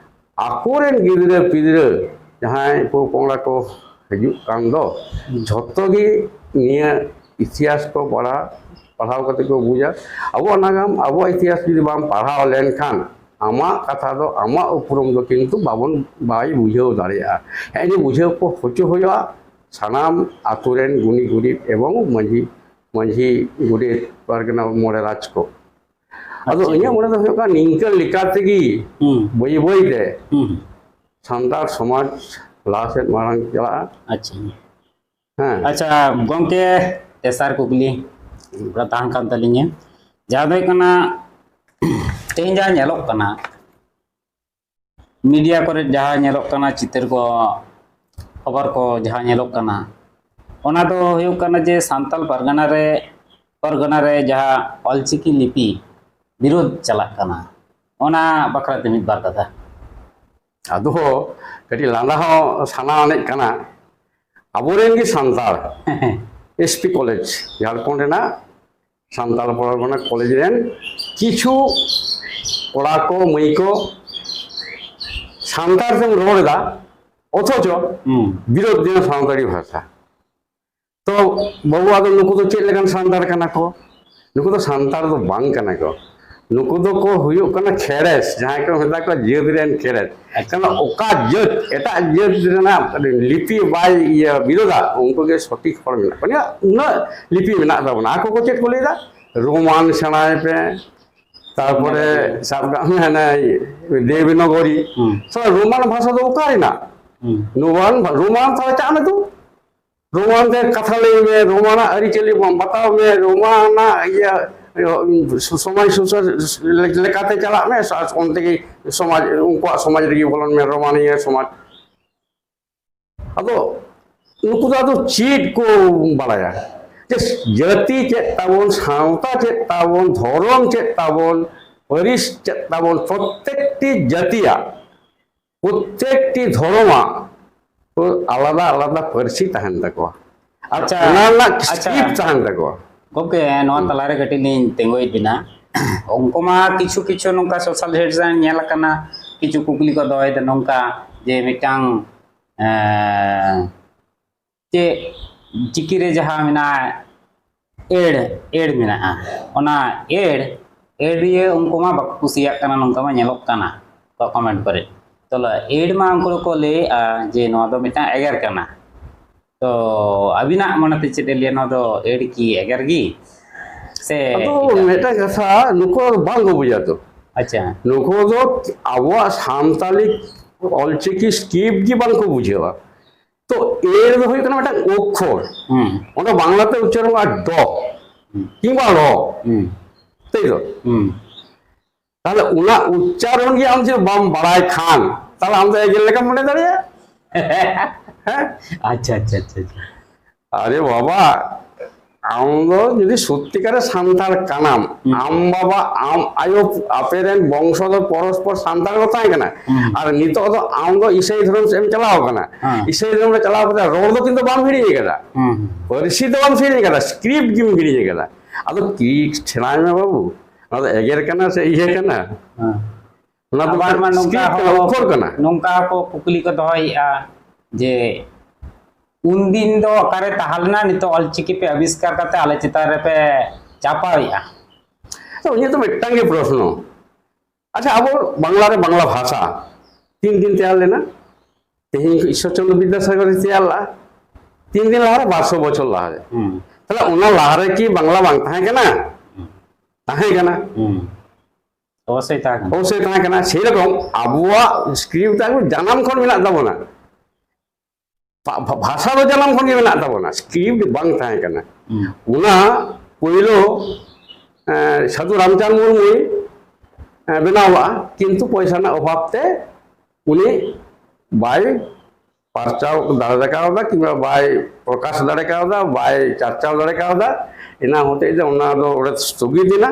ᱟᱠᱚᱨᱮᱱ ᱜᱤᱫᱽᱨᱟᱹ ᱯᱤᱫᱽᱨᱟᱹ ᱡᱟᱦᱟᱸᱭ ᱯᱚᱼᱯᱚᱝᱲᱟ ᱠᱚ ᱦᱤᱡᱩᱜ ᱠᱟᱱ ᱫᱚ, ᱦᱩᱸ᱾ ᱡᱷᱚᱛᱚ ᱜᱮ ᱱᱤᱭᱟᱹ ᱤᱛᱤᱦᱟᱥ ᱠᱚ ᱯᱟᱲᱦᱟᱣ, ᱯᱟᱲᱦᱟᱣ ᱠᱟᱛᱮ ᱠᱚ ᱵᱩᱡᱟ᱾ ᱟᱵᱚᱣᱟᱜ ᱱᱟᱜᱟᱢ, ᱟᱵᱚᱣᱟᱜ ᱤᱛᱤᱦᱟᱥ ᱡᱩᱫᱤ ᱵᱟᱢ ᱯᱟᱲᱦᱟᱣ ᱞᱮᱱᱠᱷᱟᱱ, ᱟᱢᱟᱜ ᱠᱟᱛᱷᱟ ᱫᱚ, ᱟᱢᱟᱜ ᱩᱯᱨᱩᱢ ᱫᱚ ᱠᱤᱱᱛᱩ ᱵᱟᱵᱚᱱ, ᱵᱟᱭ ᱵᱩᱡᱷᱟᱹᱣ ᱫᱟᱲᱮᱭᱟᱜᱼᱟ᱾ ᱦᱮᱸ, ᱱᱤᱭᱟᱹ ᱵᱩᱡᱷᱟᱹᱣ ᱠᱚ ᱦᱚᱪᱚ ᱦᱩᱭᱩᱜᱼᱟ ᱥᱟᱱᱟᱢ ᱟᱛᱳ ᱨᱮᱱ ᱜᱩᱱᱤ ᱜᱩᱨᱤᱵ ᱮᱵᱚᱝ ᱢᱟᱹᱡᱷᱤ, ᱢᱟᱹᱡᱷᱤ, ᱜᱚᱰᱮᱛ, ᱯᱟᱨᱜᱟᱱᱟ, ᱢᱚᱬᱮ ᱨᱟᱡᱽ ᱠᱚ᱾ ᱟᱫᱚ ᱟᱪᱪᱷᱟ᱾ ᱤᱧᱟᱹᱜ ᱢᱚᱱᱮ ᱫᱚ ᱦᱩᱭᱩᱜ ᱠᱟᱱᱟ, ᱱᱤᱝᱠᱟᱹ ᱞᱮᱠᱟ ᱛᱮᱜᱮ ᱦᱩᱸ᱾ ᱵᱟᱹᱭ ᱵᱟᱹᱭ ᱛᱮ ᱦᱩᱸ᱾ ᱥᱟᱱᱛᱟᱲ ᱥᱚᱢᱟᱡᱽ ᱞᱟᱦᱟ ᱥᱮᱫ ᱢᱟᱲᱟᱝ ᱪᱟᱞᱟᱜᱼᱟ᱾ ᱟᱪᱪᱷᱟ᱾ ᱦᱮᱸ᱾ ᱟᱪᱪᱷᱟ, ᱜᱚᱢᱠᱮ, ᱛᱮᱥᱟᱨ ᱠᱩᱠᱞᱤ ᱛᱟᱦᱮᱸ ᱠᱟᱱ ᱛᱟᱹᱞᱤᱧᱟ, ᱡᱟᱦᱟᱸ ᱫᱚ ᱦᱩᱭᱩᱜ ᱠᱟᱱᱟ, ᱛᱮᱦᱮᱧ ᱡᱟᱦᱟᱸ ᱧᱮᱞᱚᱜ ᱠᱟᱱᱟ, ᱢᱤᱰᱤᱭᱟ ᱠᱚᱨᱮ ᱡᱟᱦᱟᱸ ᱧᱮᱞᱚᱜ ᱠᱟᱱᱟ, ᱪᱤᱛᱟᱹᱨ ᱠᱚ, ᱠᱷᱚᱵᱚᱨ ᱠᱚ ᱡᱟᱦᱟᱸ ᱧᱮᱞᱚᱜ ᱠᱟᱱᱟ, ᱚᱱᱟ ᱫᱚ ᱦᱩᱭᱩᱜ ᱠᱟᱱᱟ ᱡᱮ ᱥᱟᱱᱛᱟᱲ ᱯᱟᱨᱜᱟᱱᱟ ᱨᱮ, ᱯᱟᱨᱜᱟᱱᱟ ᱨᱮ ᱡᱟᱦᱟᱸ ᱚᱞᱪᱤᱠᱤ ᱞᱤᱯᱤ ᱵᱤᱨᱳᱫᱷ ᱪᱟᱞᱟᱜ ᱠᱟᱱᱟ, ᱚᱱᱟ ᱵᱟᱠᱷᱨᱟ ᱛᱮ ᱢᱤᱫ ᱵᱟᱨ ᱠᱟᱛᱷᱟ᱾ ᱟᱫᱚ ᱠᱟᱹᱴᱤᱡ ᱞᱟᱸᱫᱟ ᱦᱚᱸ ᱥᱟᱱᱟ ᱟᱱᱮᱡ ᱠᱟᱱᱟ᱾ ᱟᱵᱚᱨᱮᱱ ᱜᱮ Santal, S P college, Jharkhand ᱨᱮᱱᱟᱜ ᱥᱟᱱᱛᱟᱲ ᱯᱚᱨᱜᱚᱱᱟ ᱠᱚᱞᱮᱡᱽ ᱨᱮᱱ ᱠᱤᱪᱷᱩ ᱠᱚᱲᱟ ᱠᱚ, ᱢᱟᱹᱭ ᱠᱚ ᱥᱟᱱᱛᱟᱲ ᱛᱮᱢ ᱨᱚᱲ ᱮᱫᱟ, ᱚᱛᱷᱚᱪᱚ ᱦᱩᱸ᱾ ᱵᱤᱨᱳᱫᱷ ᱫᱤᱱ ᱥᱟᱱᱛᱟᱲᱤ ᱵᱷᱟᱥᱟ᱾ ᱛᱚ ᱵᱟᱹᱵᱩ, ᱟᱫᱚ ᱱᱩᱠᱩ ᱫᱚ ᱪᱮᱫ ᱞᱮᱠᱟᱱ ᱥᱟᱱᱛᱟᱲ ᱠᱟᱱᱟ ᱠᱚ? ᱱᱩᱠᱩ ᱫᱚ ᱥᱟᱱᱛᱟᱲ ᱫᱚ ᱵᱟᱝ ᱠᱟᱱᱟ ᱠᱚ᱾ ᱱᱩᱠᱩ ᱫᱚᱠᱚ ᱦᱩᱭᱩᱜ ᱠᱟᱱᱟ ᱠᱷᱮᱲᱮᱥ, ᱡᱟᱦᱟᱸᱭ ᱠᱚ ᱢᱮᱛᱟ ᱠᱚᱣᱟ ᱡᱟᱹᱛ ᱨᱮᱱ ᱠᱷᱮᱲᱮᱥ᱾ ᱟᱪᱪᱷᱟ᱾ ᱠᱟᱨᱚᱱ ᱚᱠᱟ ᱡᱟᱹᱛ ᱮᱴᱟᱜ ᱡᱟᱹᱛ ᱨᱮᱱᱟᱜ ᱞᱤᱯᱤ ᱵᱟᱭ, ᱤᱭᱟᱹ, ᱵᱤᱨᱳᱫᱟ, ᱩᱱᱠᱩ ᱜᱮ ᱥᱚᱴᱷᱤᱠ ᱦᱚᱲ ᱢᱮᱱᱟᱜ ᱠᱚᱣᱟ᱾ ᱩᱱᱟᱹᱜ ᱞᱤᱯᱤ ᱢᱮᱱᱟᱜ ᱛᱟᱵᱚᱱᱟ᱾ ᱟᱠᱚ ᱠᱚ ᱪᱮᱫ ᱠᱚ ᱞᱟᱹᱭᱫᱟ? ᱨᱳᱢᱟᱱ ᱥᱮᱬᱟᱭ ᱯᱮ, ᱛᱟᱨᱯᱚᱨᱮ ᱥᱟᱵ ᱠᱟᱜ ᱢᱮ ᱦᱟᱱᱮ ᱫᱮᱵᱽᱱᱟᱜᱚᱨᱤ᱾ ᱦᱩᱸ᱾ ᱛᱚ ᱨᱳᱢᱟᱱ ᱵᱷᱟᱥᱟ ᱫᱚ ᱚᱠᱟ ᱨᱮᱱᱟᱜ? ᱦᱩᱸ᱾ ᱨᱳᱢᱟᱱ, ᱨᱳᱢᱟᱱ ᱛᱟᱦᱚᱞᱮ ᱪᱟᱜ ᱢᱮ ᱛᱚ᱾ ᱨᱳᱢᱟᱱ ᱛᱮ ᱠᱟᱛᱷᱟ ᱞᱟᱹᱭ ᱢᱮ, ᱨᱳᱢᱟᱱᱟᱜ ᱟᱹᱨᱤᱪᱟᱹᱞᱤ ᱵᱟᱛᱟᱣ ᱢᱮ, ᱨᱳᱢᱟᱱᱟᱜ ᱤᱭᱟᱹ ᱥᱚᱢᱟᱡᱽ ᱥᱩᱥᱟᱹᱨ ᱞᱮᱠᱟᱛᱮ ᱪᱟᱞᱟᱜ ᱢᱮ, ᱚᱱᱛᱮ ᱜᱮ ᱥᱚᱢᱟᱡᱽ, ᱩᱱᱠᱩᱣᱟᱜ ᱥᱚᱢᱟᱡᱽ ᱨᱮᱜᱮ ᱵᱚᱞᱚᱱ ᱢᱮ, ᱨᱳᱢᱟᱱᱤᱭᱟᱹ ᱥᱚᱢᱟᱡᱽ᱾ ᱟᱫᱚ ᱱᱩᱠᱩ ᱫᱚ ᱟᱫᱚ ᱪᱮᱫ ᱠᱚ ᱵᱟᱲᱟᱭᱟ? ᱡᱮ ᱡᱟᱹᱛᱤ ᱪᱮᱫ ᱛᱟᱵᱚᱱ, ᱥᱟᱶᱛᱟ ᱪᱮᱫ ᱛᱟᱵᱚᱱ, ᱫᱷᱚᱨᱚᱢ ᱪᱮᱫ ᱛᱟᱵᱚᱱ, ᱯᱟᱹᱨᱤᱥ ᱪᱮᱫ ᱛᱟᱵᱚᱱ, ᱯᱨᱚᱛᱮᱠᱴᱤ ᱡᱟᱹᱛᱤᱭᱟᱜ, ᱯᱨᱚᱛᱮᱠᱴᱤ ᱫᱷᱚᱨᱚᱢᱟᱜ ᱟᱞᱟᱫᱟ ᱟᱞᱟᱫᱟ ᱯᱟᱹᱨᱥᱤ ᱛᱟᱦᱮᱱ ᱛᱟᱠᱚᱣᱟ᱾ ᱟᱨ ᱟᱪᱪᱷᱟ, ᱚᱱᱟ ᱨᱮᱱᱟᱜ ᱟᱪᱪᱷᱟ᱾ Script ᱛᱟᱦᱮᱱ ᱛᱟᱠᱚᱣᱟ᱾ ᱜᱚᱢᱠᱮ, ᱱᱚᱣᱟ ᱦᱩᱸ᱾ ᱛᱟᱞᱟᱨᱮ ᱠᱟᱹᱴᱤᱡ ᱞᱤᱧ ᱛᱤᱸᱜᱩᱭᱮᱫ ᱵᱤᱱᱟ᱾ ᱩᱱᱠᱩ ᱢᱟ ᱠᱤᱪᱷᱩ ᱠᱤᱪᱷᱩ ᱱᱚᱝᱠᱟ social sites ᱨᱮ ᱧᱮᱞ ᱟᱠᱟᱱᱟ, ᱠᱤᱪᱷᱩ ᱠᱩᱠᱞᱤ ᱠᱚ ᱫᱚᱦᱚᱭᱮᱫᱟ ᱱᱚᱝᱠᱟ ᱡᱮ ᱢᱤᱫᱴᱟᱝ, ᱮᱸ, ᱪᱮᱫ ᱪᱤᱠᱤ ᱨᱮ ᱡᱟᱦᱟᱸ ᱢᱮᱱᱟᱜᱼᱟ, ᱮᱲ, ᱮᱲ ᱢᱮᱱᱟᱜᱼᱟ, ᱚᱱᱟ ᱮᱲ, ᱮᱲ ᱤᱭᱟᱹ ᱩᱱᱠᱩ ᱢᱟ ᱵᱟᱠᱚ ᱠᱩᱥᱤᱭᱟᱜ ᱠᱟᱱᱟ, ᱱᱚᱝᱠᱟ ᱢᱟ ᱧᱮᱞᱚᱜ ᱠᱟᱱᱟ ᱠᱚᱢᱮᱱᱴ ᱠᱚᱨᱮ᱾ ᱛᱟᱦᱚᱞᱮ ᱮᱲ ᱢᱟ ᱩᱱᱠᱩ ᱫᱚᱠᱚ ᱞᱟᱹᱭᱮᱫᱼᱟ ᱡᱮ ᱱᱚᱣᱟ ᱫᱚ ᱢᱤᱫᱴᱟᱝ ᱮᱜᱮᱨ ᱠᱟᱱᱟ᱾ ᱛᱚ ᱟᱹᱵᱤᱱᱟᱜ ᱢᱚᱱᱮᱛᱮ ᱪᱮᱫ ᱮ ᱞᱟᱹᱭᱟ, ᱱᱚᱣᱟ ᱫᱚ ᱮᱲ ᱠᱤ ᱮᱜᱮᱨ ᱜᱮ ᱥᱮ ᱟᱫᱚ ᱮᱴᱟᱜ? ᱢᱤᱫᱴᱟᱝ ᱠᱟᱛᱷᱟ, ᱱᱩᱠᱩ ᱫᱚ ᱵᱟᱝ ᱠᱚ ᱵᱩᱡᱟ ᱛᱚ᱾ ᱟᱪᱪᱷᱟ᱾ ᱱᱩᱠᱩ ᱫᱚ ᱟᱵᱚᱣᱟᱜ ᱥᱟᱱᱛᱟᱞᱤ ᱚᱞᱪᱤᱠᱤ script ᱜᱮ ᱵᱟᱝ ᱠᱚ ᱵᱩᱡᱷᱟᱹᱣᱟ᱾ ᱛᱚ ᱮᱲ ᱫᱚ ᱦᱩᱭᱩᱜ ᱠᱟᱱᱟ ᱢᱤᱫᱴᱟᱝ ᱚᱠᱠᱷᱚᱨ᱾ ᱦᱩᱸ᱾ ᱚᱱᱟ ᱵᱟᱝᱞᱟᱛᱮ ᱩᱪᱪᱟᱨᱚᱱᱚᱜᱼᱟ ᱰ ᱦᱩᱸ᱾ ᱠᱤᱝᱵᱟ ᱲ᱾ ᱦᱩᱸ᱾ ᱛᱟᱭ ᱛᱚ? ᱦᱩᱸ᱾ ᱛᱟᱦᱞᱮ ᱚᱱᱟ ᱩᱪᱪᱟᱨᱚᱱ ᱜᱮ ᱟᱢ ᱡᱩᱫᱤ ᱵᱟᱢ ᱵᱟᱲᱟᱭ ᱠᱷᱟᱱ, ᱛᱟᱦᱞᱮ ᱟᱢ ᱫᱚ ᱮᱜᱮᱨ ᱞᱮᱠᱟᱢ ᱢᱚᱱᱮ ᱫᱟᱲᱮᱭᱟᱜᱼᱟ᱾ ᱦᱮᱸ? ᱟᱪᱪᱷᱟ, ᱟᱪᱪᱷᱟ, ᱟᱪᱪᱷᱟ, ᱟᱪᱪᱷᱟ᱾ ᱟᱨᱮ ᱵᱟᱵᱟ, ᱟᱢ ᱫᱚ ᱡᱩᱫᱤ ᱥᱚᱛᱛᱤᱠᱟᱨᱮ ᱥᱟᱱᱛᱟᱲ ᱠᱟᱱᱟᱢ, ᱦᱩᱸ᱾ ᱟᱢ ᱵᱟᱵᱟ, ᱟᱢ ᱟᱭᱳ, ᱟᱯᱮ ᱨᱮᱱ ᱵᱚᱝᱥᱚ ᱫᱚ ᱯᱚᱨᱚᱥᱯᱚᱨ ᱥᱟᱱᱛᱟᱲ ᱠᱚ ᱛᱟᱦᱮᱸ ᱠᱟᱱᱟ᱾ ᱦᱩᱸ᱾ ᱟᱨ ᱱᱤᱛᱚᱜ ᱫᱚ ᱟᱢ ᱫᱚ ᱤᱥᱟᱹᱭ ᱫᱷᱚᱨᱚᱢ ᱥᱮᱫ ᱮᱢ ᱪᱟᱞᱟᱣ ᱠᱟᱱᱟ᱾ ᱦᱮᱸ᱾ ᱤᱥᱟᱹᱭ ᱫᱷᱚᱨᱚᱢ ᱨᱮ ᱪᱟᱞᱟᱣ ᱠᱟᱛᱮ ᱨᱚᱲ ᱫᱚ ᱠᱤᱱᱛᱩ ᱵᱟᱢ ᱦᱤᱲᱤᱧ ᱟᱠᱟᱫᱟ᱾ ᱦᱩᱸ᱾ ᱯᱟᱹᱨᱥᱤ ᱫᱚ ᱵᱟᱢ ᱦᱤᱲᱤᱧ ᱟᱠᱟᱫᱟ, ᱥᱠᱨᱤᱯᱴ ᱜᱮᱢ ᱦᱤᱲᱤᱧ ᱟᱠᱟᱫᱟ᱾ ᱟᱫᱚ ᱠᱤ ᱥᱮᱬᱟᱭ ᱢᱮ ᱵᱟᱹᱵᱩ, ᱚᱱᱟ ᱫᱚ ᱮᱜᱮᱨ ᱠᱟᱱᱟ ᱥᱮ ᱤᱭᱟᱹ ᱠᱟᱱᱟ? ᱦᱮᱸ᱾ ᱚᱱᱟ ᱫᱚ ᱟᱵᱟᱨ ᱢᱟ ᱱᱚᱝᱠᱟ ᱥᱠᱨᱤᱯᱴ ᱠᱟᱱᱟ, ᱦᱚᱸ, ᱚᱠᱠᱷᱚᱨ ᱠᱟᱱᱟ᱾ ᱱᱚᱝᱠᱟ ᱠᱚ ᱠᱩᱠᱞᱤ ᱠᱚ ᱫᱚᱦᱚᱭᱮᱫᱼᱟ ᱡᱮ ᱩᱱᱫᱤᱱ ᱫᱚ ᱚᱠᱟᱨᱮ ᱛᱟᱦᱮᱸ ᱞᱮᱱᱟ, ᱱᱤᱛᱚᱜ ᱚᱞᱪᱤᱠᱤ ᱯᱮ ᱟᱵᱤᱥᱠᱟᱨ ᱠᱟᱛᱮ ᱟᱞᱮ ᱪᱮᱛᱟᱱ ᱨᱮᱯᱮ ᱪᱟᱯᱟᱣᱮᱫᱼᱟ? ᱛᱚ, ᱤᱧᱟᱹᱜ ᱫᱚ ᱢᱤᱫᱴᱟᱝ ᱜᱮ ᱯᱨᱚᱥᱱᱚ, ᱟᱪᱪᱷᱟ, ᱟᱵᱚ ᱵᱟᱝᱞᱟ ᱨᱮ ᱵᱟᱝᱞᱟ ᱵᱷᱟᱥᱟ ᱛᱤᱱ ᱫᱤᱱ ᱛᱮᱭᱟᱨ ᱞᱮᱱᱟ? ᱛᱮᱦᱮᱧ ᱤᱥᱥᱚᱨ ᱪᱚᱱᱫᱨᱚ ᱵᱤᱫᱽᱫᱟᱥᱟᱜᱚᱨ ᱮ ᱛᱮᱭᱟᱨ ᱞᱮᱜᱼᱟ᱾ ᱛᱤᱱ ᱫᱤᱱ ᱞᱟᱦᱟᱨᱮ? ᱵᱟᱨᱥᱚ ᱵᱚᱪᱷᱚᱨ ᱞᱟᱦᱟᱨᱮ᱾ ᱦᱩᱸ᱾ ᱛᱟᱦᱞᱮ ᱚᱱᱟ ᱞᱟᱦᱟᱨᱮ ᱠᱤ ᱵᱟᱝᱞᱟ ᱵᱟᱝ ᱛᱟᱦᱮᱸ ᱠᱟᱱᱟ? ᱛᱟᱦᱮᱸ ᱠᱟᱱᱟ᱾ ᱦᱩᱸ᱾ ᱚᱵᱚᱥᱥᱳᱭ ᱛᱟᱦᱮᱸ ᱠᱟᱱᱟ᱾ ᱚᱵᱚᱥᱥᱳᱭ ᱛᱟᱦᱮᱸ ᱠᱟᱱᱟ᱾ ᱥᱮᱭ ᱨᱚᱠᱚᱢ ᱟᱵᱚᱣᱟᱜ ᱥᱠᱨᱤᱯᱴ ᱫᱚ ᱮᱠᱫᱚᱢ ᱡᱟᱱᱟᱢ ᱠᱷᱚᱱ ᱢᱮᱱᱟᱜ ᱛᱟᱵᱚᱱᱟ᱾ ᱵᱷᱟ-, ᱵᱷᱟ-, ᱵᱷᱟᱥᱟ ᱫᱚ ᱡᱟᱱᱟᱢ ᱠᱷᱚᱱ ᱜᱮ ᱢᱮᱱᱟᱜ ᱛᱟᱵᱚᱱᱟ, ᱥᱠᱨᱤᱯᱴ ᱵᱟᱝ ᱛᱟᱦᱮᱸ ᱠᱟᱱᱟ᱾ ᱦᱩᱸ᱾ ᱚᱱᱟ ᱯᱳᱭᱞᱳ, ᱮᱸ, ᱥᱟᱹᱫᱷᱩ ᱨᱟᱢᱪᱟᱸᱫᱽ ᱢᱩᱨᱢᱩᱭ, ᱮᱸ, ᱵᱮᱱᱟᱣ ᱞᱟᱜᱼᱟ, ᱠᱤᱱᱛᱩ ᱯᱚᱭᱥᱟ ᱨᱮᱱᱟᱜ ᱚᱵᱷᱟᱵ ᱛᱮ ᱩᱱᱤ ᱵᱟᱭ ᱯᱟᱨᱪᱟᱣ ᱫᱟᱲᱮ ᱠᱟᱣᱫᱟ ᱠᱤᱝᱵᱟ ᱵᱟᱭ ᱯᱨᱚᱠᱟᱥ ᱫᱟᱲᱮ ᱠᱟᱣᱫᱟ, ᱵᱟᱭ ᱪᱟᱨᱪᱟᱣ ᱫᱟᱲᱮ ᱠᱟᱣᱫᱟ᱾ ᱚᱱᱟ ᱦᱚᱛᱮᱡ ᱛᱮ ᱚᱱᱟ ᱫᱚ ᱚᱸᱰᱮ ᱥᱛᱷᱚᱜᱤᱛ ᱮᱱᱟ᱾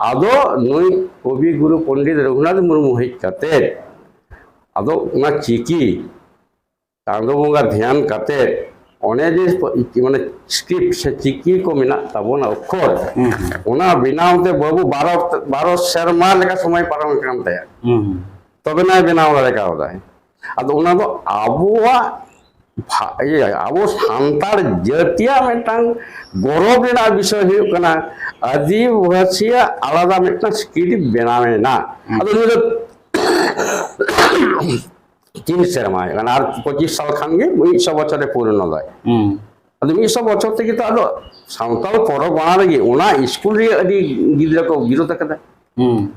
ᱟᱫᱚ ᱱᱩᱭ ᱠᱚᱵᱤ ᱜᱩᱨᱩ ᱯᱚᱱᱰᱤᱛ ᱨᱚᱜᱷᱩᱱᱟᱛᱷ ᱢᱩᱨᱢᱩ ᱦᱮᱡ ᱠᱟᱛᱮ ᱟᱫᱚ ᱚᱱᱟ ᱪᱤᱠᱤ ᱪᱟᱸᱫᱚ ᱵᱚᱸᱜᱟ ᱫᱷᱮᱭᱟᱱ ᱠᱟᱛᱮ ᱚᱱᱮ ᱡᱮ ᱢᱟᱱᱮ ᱥᱠᱨᱤᱯᱴ ᱥᱮ ᱪᱤᱠᱤ ᱠᱚ ᱢᱮᱱᱟᱜ ᱛᱟᱵᱚᱱᱟ, ᱚᱠᱠᱷᱚᱨ, ᱦᱩᱸ, ᱦᱩᱸ᱾ ᱚᱱᱟ ᱵᱮᱱᱟᱣ ᱛᱮ ᱵᱟᱹᱵᱩ ᱵᱟᱨᱚ, ᱵᱟᱨᱚ ᱥᱮᱨᱢᱟ ᱞᱮᱠᱟ ᱥᱚᱢᱚᱭ ᱯᱟᱨᱚᱢ ᱟᱠᱟᱱ ᱛᱟᱭᱟ᱾ ᱦᱩᱸ, ᱦᱩᱸ᱾ ᱛᱚᱵᱮ ᱱᱟᱭ ᱵᱮᱱᱟᱣ ᱫᱟᱲᱮ ᱠᱟᱣᱫᱟᱭ᱾ ᱟᱫᱚ ᱚᱱᱟ ᱫᱚ ᱟᱵᱚᱣᱟᱜ ᱵᱷᱟ-, ᱤᱭᱟᱹ, ᱟᱵᱚ ᱥᱟᱱᱛᱟᱲ ᱡᱟᱹᱛᱤᱭᱟᱜ ᱢᱤᱫᱴᱟᱝ ᱜᱚᱨᱚᱵᱽ ᱨᱮᱱᱟᱜ ᱵᱤᱥᱚᱭ ᱦᱩᱭᱩᱜ ᱠᱟᱱᱟ, ᱟᱹᱫᱤᱵᱟᱹᱥᱤᱭᱟᱜ ᱟᱞᱟᱫᱟ ᱢᱤᱫᱴᱟᱝ ᱥᱠᱨᱤᱯᱴ ᱵᱮᱱᱟᱣ ᱮᱱᱟ᱾ ᱦᱩᱸ᱾ ᱟᱫᱚ ᱱᱩᱭ ᱫᱚ ᱛᱤᱱ ᱥᱮᱨᱢᱟ ᱦᱩᱭᱩᱜ ᱠᱟᱱᱟ, ᱟᱨ ᱯᱚᱸᱪᱤᱥ ᱥᱟᱞ ᱠᱷᱟᱱ ᱜᱮ ᱢᱤᱫ ᱥᱚ ᱵᱚᱪᱷᱚᱨᱮ ᱯᱩᱨᱱᱚ ᱫᱟᱭ᱾ ᱦᱩᱸ᱾ ᱟᱫᱚ ᱢᱤᱫ ᱥᱚ ᱵᱚᱪᱷᱚᱨ ᱛᱮᱜᱮ ᱛᱚ ᱟᱫᱚ ᱥᱟᱱᱛᱟᱲ ᱯᱚᱨᱚᱜᱚᱱᱟ ᱨᱮᱜᱮ ᱚᱱᱟ ᱥᱠᱩᱞ ᱨᱮ ᱟᱹᱰᱤ ᱜᱤᱫᱽᱨᱟᱹ ᱠᱚ ᱵᱤᱨᱳᱫ ᱟᱠᱟᱫᱟ᱾ ᱦᱩᱸ᱾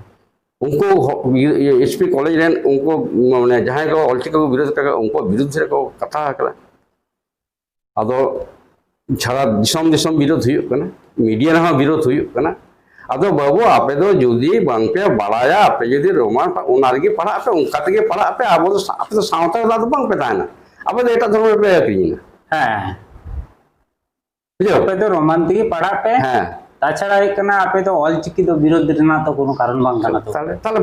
ᱩᱱᱠᱩ ᱦᱚ-, ᱤᱭᱟᱹ, ᱮᱥ ᱯᱤ ᱠᱚᱞᱮᱡᱽ ᱨᱮᱱ ᱩᱱᱠᱩ, ᱢᱟᱱᱮ, ᱡᱟᱦᱟᱸᱭ ᱠᱚ ᱚᱞᱪᱤᱠᱤ ᱠᱚ ᱵᱤᱨᱳᱫ ᱟᱠᱟᱫᱟ, ᱩᱱᱠᱩ ᱵᱤᱨᱩᱫᱽ ᱨᱮᱠᱚ ᱠᱟᱛᱷᱟ ᱟᱠᱟᱫᱟ᱾ ᱟᱫᱚ ᱥᱟᱨᱟ ᱫᱤᱥᱚᱢ ᱫᱤᱥᱚᱢ ᱵᱤᱨᱳᱫ ᱦᱩᱭᱩᱜ ᱠᱟᱱᱟ, ᱢᱤᱰᱤᱭᱟ ᱨᱮᱦᱚᱸ ᱵᱤᱨᱳᱫ ᱦᱩᱭᱩᱜ ᱠᱟᱱᱟ᱾ ᱟᱫᱚ ᱵᱟᱹᱵᱩ, ᱟᱯᱮ ᱫᱚ ᱡᱩᱫᱤ ᱵᱟᱝᱯᱮ ᱵᱟᱲᱟᱭᱟ, ᱟᱯᱮ ᱡᱩᱫᱤ ᱨᱳᱢᱟᱱ ᱯᱟ-, ᱚᱱᱟ ᱨᱮᱜᱮ ᱯᱟᱲᱦᱟᱜ ᱯᱮ, ᱚᱱᱠᱟ ᱛᱮᱜᱮ ᱯᱟᱲᱦᱟᱜ ᱯᱮ, ᱟᱵᱚ ᱫᱚ ᱥᱟ-, ᱟᱯᱮ ᱫᱚ ᱥᱟᱶᱛᱟ ᱨᱮ ᱟᱫᱚ ᱵᱟᱝᱯᱮ ᱛᱟᱦᱮᱱᱟ, ᱟᱯᱮ ᱫᱚ ᱮᱴᱟᱜ ᱫᱷᱚᱨᱢᱚ ᱨᱮᱯᱮ ᱟᱹᱠᱷᱨᱤᱧᱮᱱᱟ᱾ ᱦᱮᱸ᱾ ᱵᱩᱡᱷᱟᱹᱣ? ᱟᱯᱮ ᱫᱚ ᱨᱳᱢᱟᱱ ᱛᱮᱜᱮ ᱯᱟᱲᱦᱟᱜ ᱯᱮ᱾ ᱦᱮᱸ᱾ ᱛᱟᱪᱷᱟᱲᱟ ᱦᱩᱭᱩᱜ ᱠᱟᱱᱟ, ᱟᱯᱮ ᱫᱚ ᱚᱞ ᱪᱤᱠᱤ ᱫᱚ ᱵᱤᱨᱳᱫᱷ ᱨᱮᱱᱟᱜ ᱫᱚ ᱠᱳᱱᱳ ᱠᱟᱨᱚᱱ ᱵᱟᱝ ᱠᱟᱱᱟ ᱛᱚ᱾ ᱛᱟᱦᱞᱮ ᱛᱟᱦᱞᱮ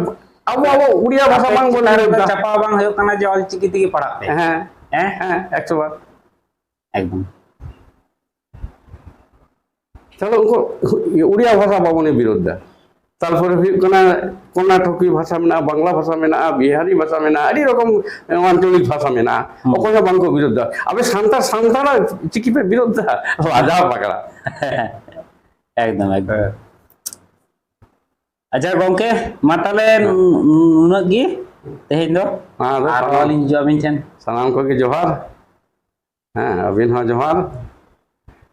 ᱟᱵᱚ ᱟᱵᱚ ᱩᱲᱤᱭᱟ ᱵᱷᱟᱥᱟ ᱟᱯᱮ ᱵᱟᱝ ᱵᱚᱱ ᱪᱮᱛᱟᱱ ᱨᱮ ᱵᱤᱨᱳᱫᱷ ᱫᱟ᱾ ᱪᱟᱯᱟᱣ ᱵᱟᱝ ᱦᱩᱭᱩᱜ ᱠᱟᱱᱟ ᱡᱮ ᱚᱞ ᱪᱤᱠᱤ ᱛᱮᱜᱮ ᱯᱟᱲᱦᱟᱜ ᱯᱮ᱾ ᱦᱮᱸ ᱦᱮᱸ? ᱦᱮᱸ, ᱮᱠᱥᱚ ᱵᱟᱨ᱾ ᱮᱠᱫᱚᱢ᱾ ᱛᱟᱦᱞᱮ ᱩᱱᱠᱩ ᱩᱲᱤᱭᱟ ᱵᱷᱟᱥᱟ ᱵᱟᱵᱚᱱ ᱵᱤᱨᱳᱫᱷ ᱫᱟ᱾ ᱛᱟᱨᱯᱚᱨᱮ ᱦᱩᱭᱩᱜ ᱠᱟᱱᱟ, ᱠᱚᱨᱱᱟᱴᱚᱠᱤ ᱵᱷᱟᱥᱟ ᱢᱮᱱᱟᱜᱼᱟ, ᱵᱟᱝᱞᱟ ᱵᱷᱟᱥᱟ ᱢᱮᱱᱟᱜᱼᱟ, ᱵᱤᱦᱟᱨᱤ ᱵᱷᱟᱥᱟ ᱢᱮᱱᱟᱜᱼᱟ, ᱟᱹᱰᱤ ᱨᱚᱠᱚᱢ ᱟᱧᱪᱚᱞᱤᱠ ᱵᱷᱟᱥᱟ ᱢᱮᱱᱟᱜᱼᱟ᱾ ᱦᱩᱸ᱾ ᱚᱠᱚᱭ ᱦᱚᱸ ᱵᱟᱝᱠᱚ ᱵᱤᱨᱳᱫᱷ ᱫᱟ᱾ ᱟᱵᱮ ᱥᱟᱱᱛᱟᱲ ᱥᱟᱱᱛᱟᱲᱟᱜ ᱪᱤᱠᱤ ᱯᱮ ᱵᱤᱨᱳᱫᱷ ᱫᱟ? ᱞᱟᱡᱟᱣ ᱯᱟᱜᱲᱟ᱾ ᱮᱠᱫᱚᱢ, ᱮᱠᱫᱚᱢ᱾ ᱟᱪᱪᱷᱟ ᱜᱚᱝᱠᱮ, ᱢᱟ ᱛᱟᱦᱞᱮ ᱱᱩᱱᱟᱹᱜ ᱜᱮ ᱛᱮᱦᱮᱧ ᱫᱚ᱾ ᱢᱟ ᱟᱫᱚ ᱟᱨᱦᱚᱸ ᱥᱟᱱᱟᱢ- ᱞᱤᱧ ᱦᱤᱡᱩᱜᱼᱟ ᱟᱹᱵᱤᱱ ᱴᱷᱮᱱ᱾ ᱥᱟᱱᱟᱢ ᱠᱚᱜᱮ ᱡᱚᱦᱟᱨ᱾ ᱦᱮᱸ, ᱟᱹᱵᱤᱱ ᱦᱚᱸ ᱡᱚᱦᱟᱨ᱾